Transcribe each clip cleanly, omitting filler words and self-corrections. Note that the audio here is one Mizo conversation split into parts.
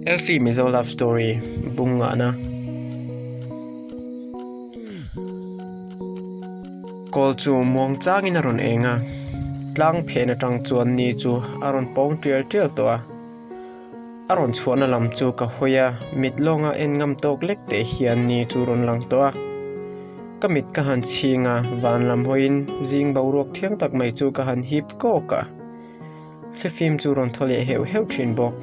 Elfie Mizo Love Story bung ngahna Kawl chu muang changin a rawn eng a, tlang phen atang chuan ni chu a rawn pawng tial tial tawh a. A rawn chhuahna lam chu ka hawi a, mit lawnga en ngam tawk lek teh hian ni chu rawn lang tawh a. Ka mit ka han chhing a, van lam hawiin zing boruak thiang tak mai chu ka han hip kawk a. Thlifim chu rawn thaw leh heuh heuh thin bawk.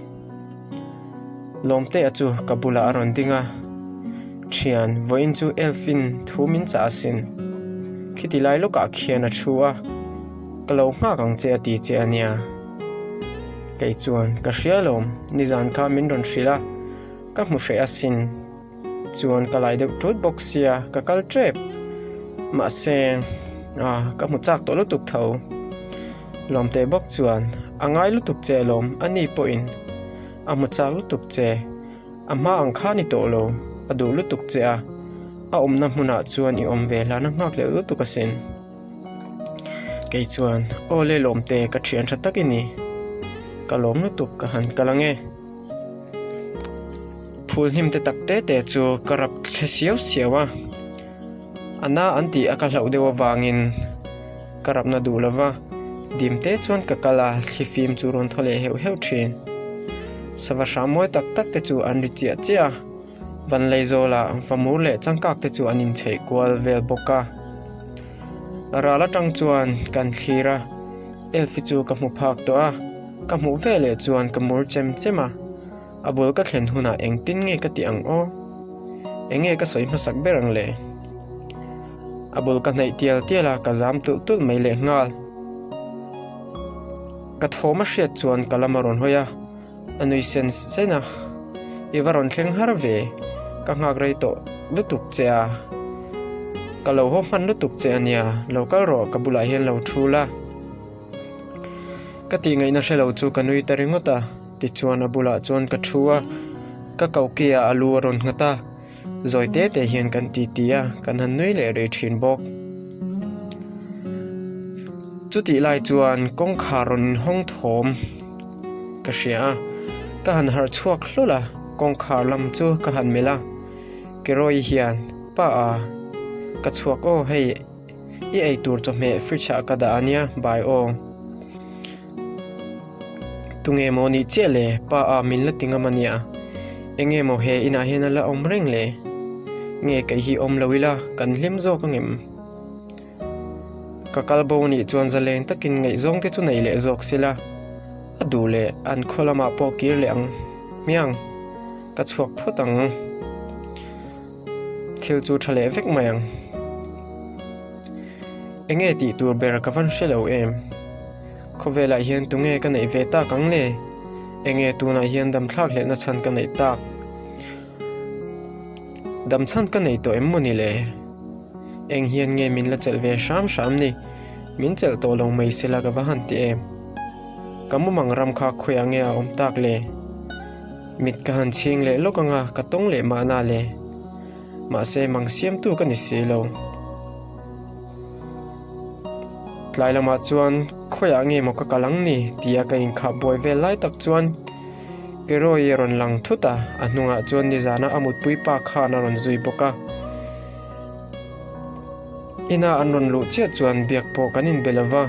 Lawmtea chu ka bulah a rawn ding a, Thian, vawiin chu Elfin thu min chah asin. Khiti lai lawkah khian a thu a, ka lo nghak ang che a ti che a nia. Kei chuan, Ka hria lawm, nizan kha min rawn hrilh a, ka hmu hreh asin. Chuan ka lai deuh tut bawk sia, ka kal tep. Mahse, ah, ka hmu chak tawh lutuk tho. Lawmte bawk chuan, A ngai lutuk che alawm, a ni pawhin a hmu chak lutuk che. A hma ang kha ni tawh lo, a duh lutuk che a, a awmna hmunah chuan i awm ve hlan a nghak leh lutuk asin. Kei chuan, Aw le lawmte, ka thian tha tak i ni. Ka lawm lutuk, ka han kal ang e. Phul hnim te tak te te chu ka rap thle siau siau a, a na an tih a ka hlauh deuh avangin ka rapna duh lo va, dim te chuan ka kal a, thli fim chu rawn thaw leh heuh heuh thin. Sava hram mawi tak tak te chu an ri chiah chiah a, Vanleizawla famur leh changkak te chu an inchheih kual vel bawk a. Ral atang chuan kan thlir a, Elfi chu ka hmu phak tawh a, ka hmuh veleh chuan ka mur chem chem a, a bul ka thlen hunah engtin nge ka tih ang aw? Enge ka sawi hmasak ber ang le? A bul ka hnaih tial tial a, ka zam tulh tulh mai lehnghal. Ka thawm a hriat chuan ka lam a rawn hawi a. A nui sen sen a, I va rawn thleng har ve, ka nghak rei tawh lutuk che a, ka lo haw hman lutuk che a nia, lo kal rawh ka bulah hian lo thu la. Ka tih ngaihna hre lo chu ka nui ta ringawt a, tichuan a bulah chuan ka thu a, ka koki ah a lu a rawn nghat a. Zawi te te hian kan ti ti a, kan han nui leh rih thin bawk. Chutih lai chuan kawngkhar rawn inhawng thawm ka hria a, ka han harh chhuak hlawl a, kawngkhar lam chu ka han melh a, Kerawii hian, Pa a, ka chhuak aw hei i eitur chawhmeh fridge ah ka dah a nia, bai aw. Tunge maw nih chiah le? Pa a min la ti ngam a nia. Enge maw he inah hian a la awm reng le? Nge kei hi awm lo ila kan hlim zawk angem? Ka kal bo nih chuan zaleng takin ngaihzawng te chu nei leh zawk sila, a duh leh an khaw lamah pawh kir leh ang hmiang ka chhuak phawt ang. Thil chu tha leh vek mai ang. Enge tih tur ber ka van hre lo em? Khawvelah hian tunge ka neih ve tak ang le? Enge tunah hian damthlak hlelhna chhan ka neih tak? Dam chhan ka nei tawh em maw ni le? Eng hian nge min la chelh ve hram hram ni? Min chelh tawh lo mai sela ka va han ti em? Ka mumang ram kha khawiah nge a awm tak le? Mit ka han chhing leh lawk anga ka tawng leh mahna le. Mahse mang siamtu ka ni si lo. Tlai lamah chuan khawiah nge maw ka kal ang ni tia ka inkhah buai vel lai tak chuan Kerawii a rawn lang thut a, a hnungah chuan nizana a mutpui pa khan a rawn zui bawk a. Ina an rawn luh chiah chuan biak pawh kan inbe lo va,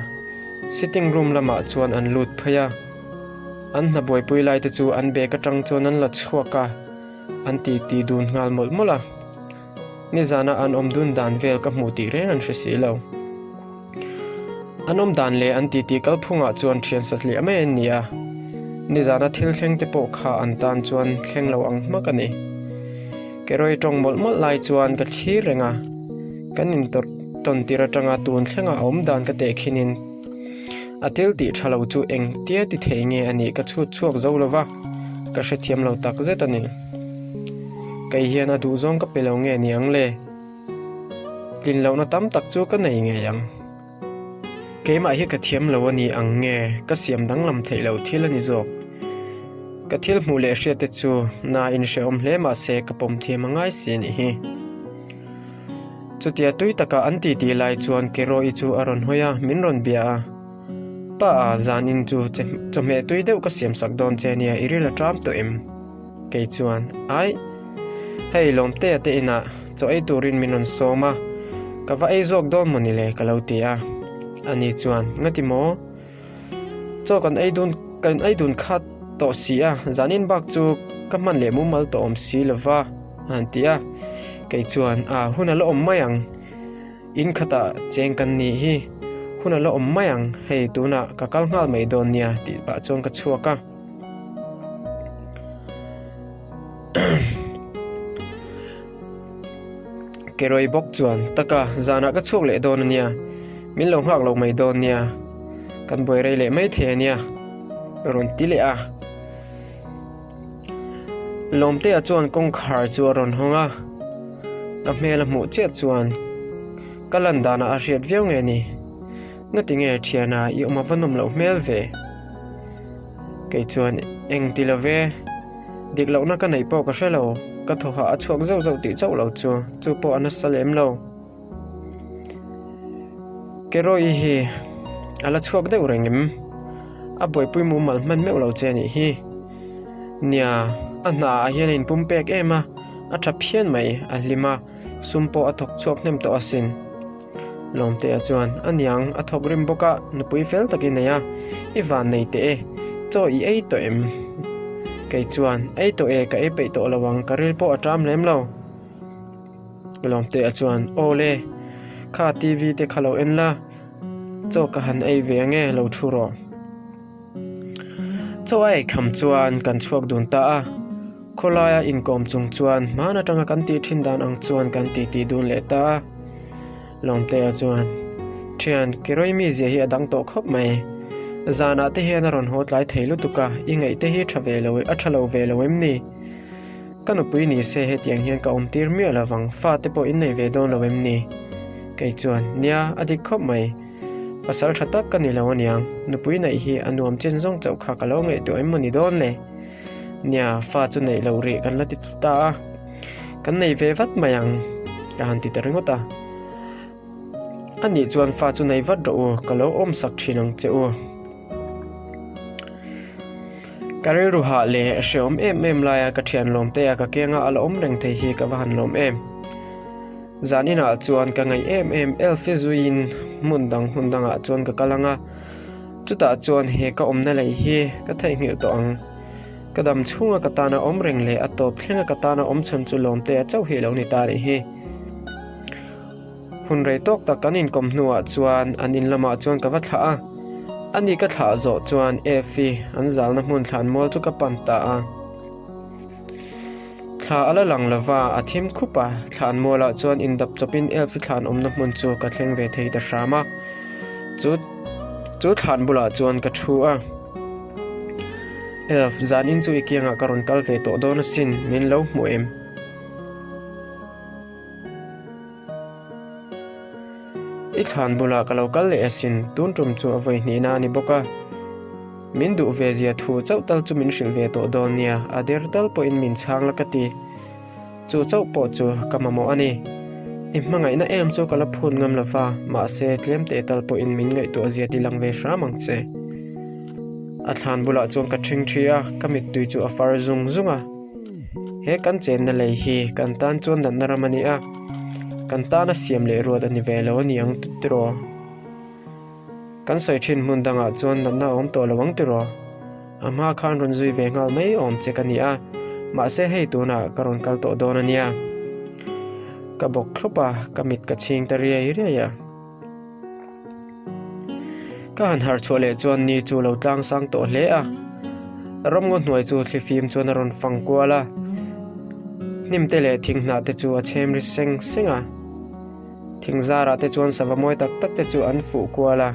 sitting room lamah chuan an lut phei a. An hna buaipui lai te chu an bag atang chuan an la chhuak a, an ti ti dun nghal mawlh mawlh a. Nizana an awm dun dan vel ka hmuh tih reng an hre si lo. An awm dan leh an titi kalphungah chuan thian satliah mai an ni a, nizana thil thleng te pawh kha an tan chuan thleng lo ang hmak a ni. Kerawii tawng mawlh mawlh lai chuan ka thlir reng a, kan intawrh tawn tir atanga tun thlenga a awm dan ka tehkhinin a thil tih tha lo chu engtia ti thei nge a nih ka chhut chhuak zo lo va, ka hrethiam lo tak zet a ni. Kei hian a duhzawng ka pe lo nge ni ang le? Tlin lohna tam tak chu ka nei ngei ang. Keimah hi ka thiam lo a ni ang nge ka siam danglam theih loh thil a ni zawk. Ka thil hmuh leh hriat te chu na inhrehawm hle mah se ka pawm thiam a ngai si a nih hi. Chutia tui taka an titi lai chuan Kerawii chu a rawn hawi a, min rawn bia a. Pa a, zan in chu chawhmeh tui deuh ka siam sak dawn che nia i ril a ṭam tawh em? Kei chuan, Aih, hei Lawmtea te inah chaw ei turin min rawn sawm a, ka va ei zawk dawn maw ni le ka lo ti a. Ani chuan, Ngati maw? Chaw kan ei dun kan ei dun khat tawh si a, zanin bak chu ka hman leh mumal tawh awm si lo va, a han ti a. Kei chuan, A, hun a la awm mai ang. In khatah cheng kan nih hi. Hun a la awm mai ang, hei tunah ka kal nghal mai dawn nia tih pah chuan ka chhuak a. Kerawih bawk chuan, Taka, zanah ka chhuak leh dawn a nia, min lo nghak lo mai dawn nia, kan buai rei leh mai thei a nia, a rawn ti leh a. Lawmtea chuan kawngkhar chu a rawn hawng a, ka hmel a hmuh chiah chuan ka lan danah a hriat viau nge ni? Ngati nge thiana i awm a va nawm loh hmel ve? Kei chuan eng ti lo ve, dik lohna ka neih pawh ka hre lo, ka thawhah a chhuak zauh zauh tih chauh lo chu, chu pawh a nasa lem lo. Kerawih hi a la chhuak deuh reng em? A buaipui mumal hman meuh lo che a nih hi. Nia, a hna ah hian a inpum pek em a, a tha phian mai, a hlim a, sum pawh a thawk chhuak hnem tawh asin. Lawmtea chuan, A niang, a thawk rim bawk a, nupui fel tak i nei a, i van nei teh e, chaw i ei tawh em? Kei chuan, Ei tawh e, ka ei peih tawh lo ang, ka ril pawh a ṭam lem lo. Lawmtea chuan, Aw le, kha TV te kha lo en la, chaw ka han ei ve ange lo thu rawh. Chaw a ei kham chuan kan chhuak dun ta a, khawlaia inkawm chung chuan hman atanga kan tih thin dan ang chuan kan titi dun leh ta a. Lawmtea chuan, Thian, Kerawih mizia hi a dang tawh khawp mai. Zanah te hian a rawn haw tlai thei lutuk a, i ngaih te hi tha ve lo, a tha lo ve lo em ni? Ka nupui ni se hetiang hian ka awm tir miah lo vang, fate pawh in nei ve dawn lo em ni? Kei chuan, Nia, a dik khawp mai. Pasal tha tak ka ni lo aniang, nupui neih hi a nuam chin zawng chauh kha ka lo ngaihtuah em maw ni dawn le? Nia, fa chu neih loh rih kan la ti ta a, kan nei ve vat mai ang, ka han ti ta ringawt a. A nih chuan fa chu nei vat rawh u, ka lo awm sak thin ang che u. Ka rilru hah leh hreawm em em laia ka thian lawm te a ka kenga a la awm reng thei hi ka va han lawm em. Zan inah chuan ka ngaih em em Elfi zuiin hmun dang hmun dangah chuan ka kal ang a, chutah chuan he ka awmna lei hi ka theihnghilh tawh ang. Ka dam chhunga ka tana awm reng leh a tawp thlenga ka tana awm chhun chu lawmte a chauh hi a lo ni ta anih hi. Hun rei tawk tak kan inkawm hnuah chuan an in lamah chuan ka va thlah a, ani ka thlah zawh chuan Effie an zalna hmun thlan mual chu ka pan ta a. Thla a la lang lova, a thim khup a, thlan mualah chuan indap chawpin Elfie thlan awmna hmun chu ka thleng ve thei ta hram a, chu chu thlan bulah chuan ka thu a. Elf, zanin chu i kiangah ka rawn kal ve tawh dawn asin, min lo hmu em? I thlan bulah ka lo kal leh asin, tun tum chu a vawi hnihna a ni bawk a. Min duh ve zia thu chauh tal chu min hrilh ve tawh dawn nia, a der tal pawhin min chhang la ka ti. Chu chauh pawh chu ka mamawh a ni. I hmangaihna em chu ka la phun ngam lo va, mahse tlem teh tal pawhin min ngaihtuah zia ti lang ve hram ang che. A thlan bulah chuan ka ṭhing ṭhi a, ka mittui chu a far zung zung a. He kan chenna lei hi kan tan chuan natna ram a ni a, kan tana siam leh ruat a ni ve lo a ni ang tiraw? Kan sawi thin hmun dangah chuan natna a awm tawh lo ang tiraw? A hma khan rawn zui ve nghal mai awm che ka ni a, mahse hei tunah ka rawn kal tawh dawn a nia. Ka bawk thlawp a, ka mit ka chhing ta riai riai a. Ka han harh chhuah leh chuan ni chu lo tlang sang tawh hle a, ramngaw hnuai chu thlifim chuan a rawn fang kual a, hnim te leh thing hnah te chu a chhem ri seng seng a, thing zarah te chuan sava mawi tak tak te chu an fuh kual a,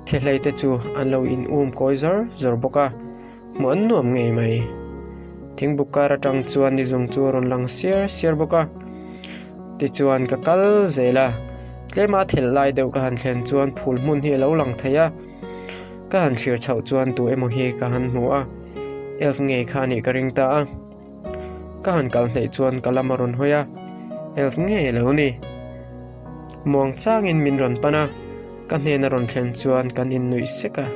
thihlei te chu an lo in um kawi zawr zawr bawk a. Hmuh an nuam ngei mai. Thingbuk kar atang chuan ni zung chu a rawn lang siar siar bawk a. Tichuan ka kal zel a, tlema thelh lai deuh ka han thlen chuan phul hmun hi a lo lang thei a. Ka han thlir chhoh chuan tu emaw hi ka han hmu a, elf ngei kha a nih ka ring ta a. Ka han kal hnaih chuan ka lam a rawn hawi a, elf ngei a lo ni. Muang changin min rawn pan a. Ka hnen a rawn thlen chuan kan innuih sek a,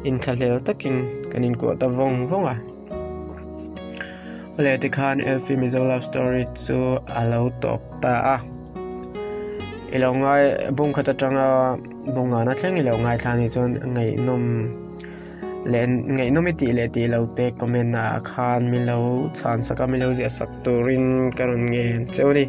inthlahlel takin kan inkuah ta vawng vawng a. Awle tikhan Elfie Mizo Love Story chu a lo tawp ta a. I lo ngai bung khat atanga bungana thleng i lo ngaithla anih chuan ngaihnawm leh ngaihnawm i tih leh tih lo te comment ah khan min lo chhan sak a min lo ziah sak turin ka rawn ngen cheu a ni.